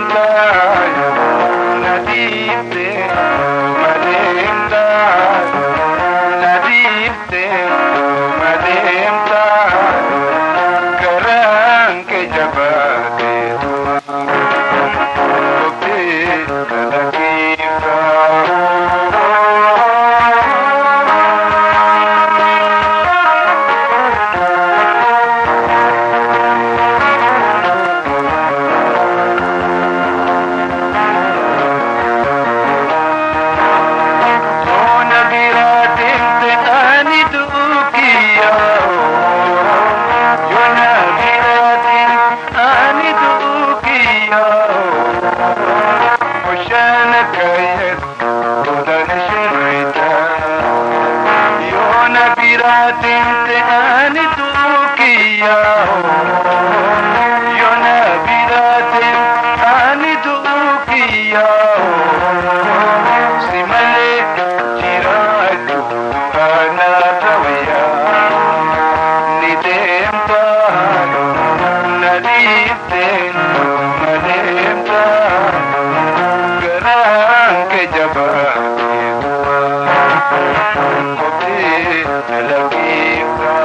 deemta na dhiifte ma deemta na dhiifte ma deemta garaan kee jabaateetuma kophee na lakkifta. Yoona biraa deemte ani duukiyya yoona biraa deemte ani duukiyya Boshaana kayyad godaan shirrita yoona biraa deemte ani duukiyya yoona biraa deemte ani duukiyya Si malee jiraachuu du'aanaa ta'uyaa ni deemta na dhiifte ma deemta garaan kee jabaateetuma kophee na lakkifta.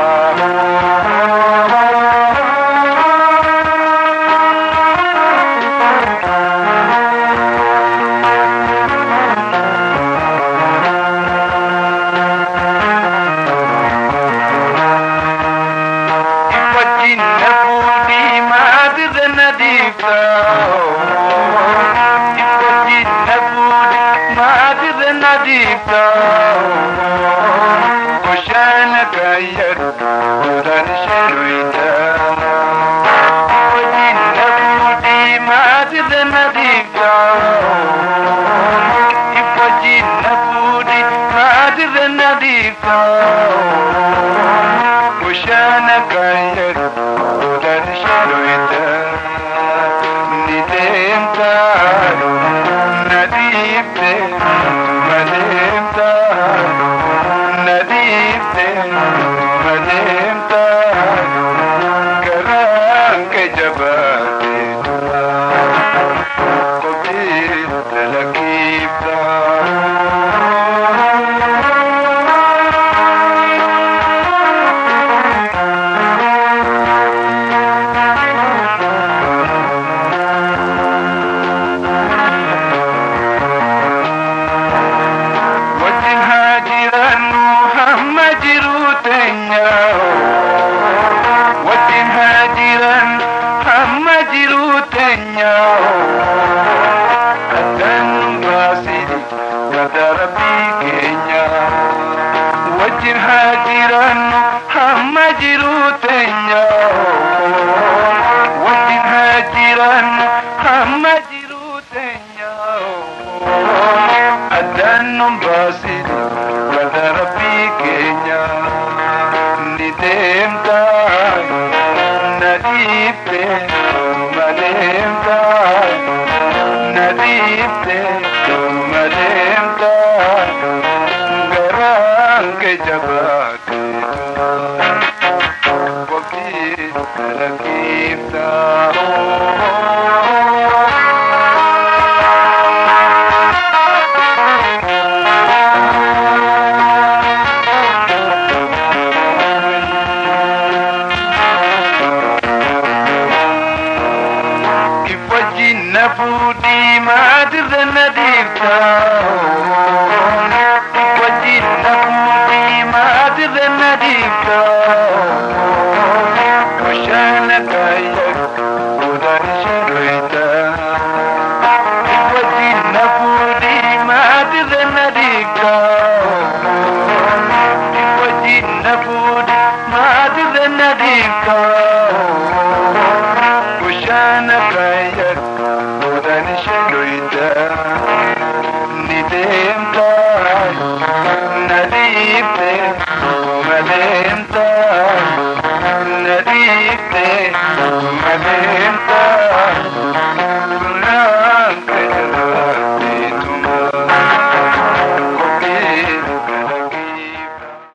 Wajjin na fuudhii maatirra na dhiifta. Wajjin na fuudhii maatirra na dhiifta. Boshaana kaayyadhu godaan shirrita. Wajjin na fuudhii maatirra na dhiifta. Wajjin na fuudhii maatirra na dhiifta. Boshaana kaayyadhu godaan shirrita. Ni deemta na dhiifte ma deemta na dhiifte ma deemta garaan kee jabaateetuma kophee na lakkifta. Wajjin haa jiraannu hamma jiruu teenya. Wajjin haa jiraannu hamma jiruu teenya. Addaan nu baasini gadaa rabbii keenya. Wajjin haa jiraannu hamma jiruu teenya. Wajjin haa jiraannu hamma jiruu teenya. Addaan nu baasini gadaa rabbii keenya. Ni deemta na dhiifte ma deemta na dhiifte ma deemta garaan kee jabaateetuma kophee na lakkifta. Wajjin na fuudhii maatirra na dhiifta. Wajjin na fuudhii maatirra na dhiifta. Boshaana kaayyadhu godaan shirrita. Wajjin na fuudhii maatirra na dhiifta. Wajjin na fuudhii maatirra na dhiifta. Boshaana kaayyadhu godaan shirrita. Ni deemta na dhiifte ma deemta na dhiifte ma